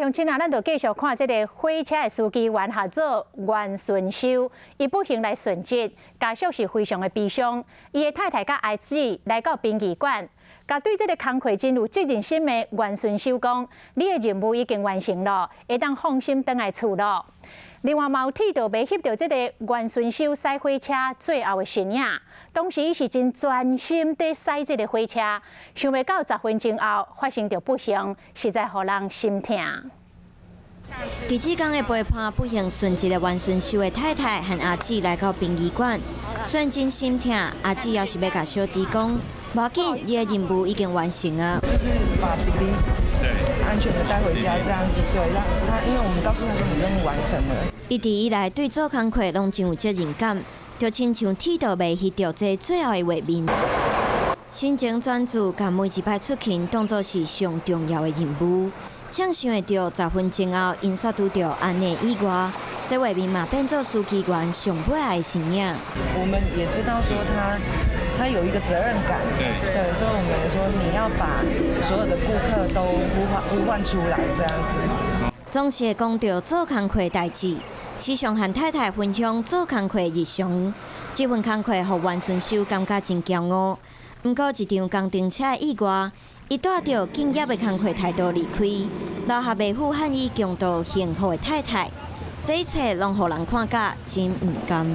鄉親啊，咱就繼續看這个火車的司機員，號做袁順修，伊不幸來殉職，家屬是非常的悲傷。伊的太太佮兒子來到殯儀館，共對這个工課真有責任心的袁順修講：你的任務已經完成了，會當放心轉來厝囉。另外，嘛有鐵道迷翕著這个袁順修駛火車最後的身影，當時伊是真專心佇駛這个火車，想袂到10分鐘後發生著不幸，實在予人心疼。佇這工的陪伴不幸殉職的袁順修的太太和阿姊來到殯儀館，雖然真心疼，阿姊猶是欲共小弟講，無要緊，你的任務已經完成啊。就是把弟弟安全的帶回家，這樣子，對，讓他，因為我們告訴他說你任務完成了。一直以來對做工課攏真有責任感，就親像鐵道迷翕著這最後的畫面。心情專注，共每一擺出勤當作是上重要的任務。誰想會著10分鐘後，𪜶煞拄著按呢意外，這畫面嘛變做司機員上尾的身影。我們也知道說他有一個責任感，對，所以我們也說你要把所有的顧客都呼喚出來，這樣子。總是會講著做工課代誌，時常和太太分享做工課日常。這份工課予袁順修感覺真驕傲。毋過一場工程車的意外，伊帶著敬業的工課態度離開，留下袂赴漢伊共度幸福的太太。這一切攏予人看甲真毋甘。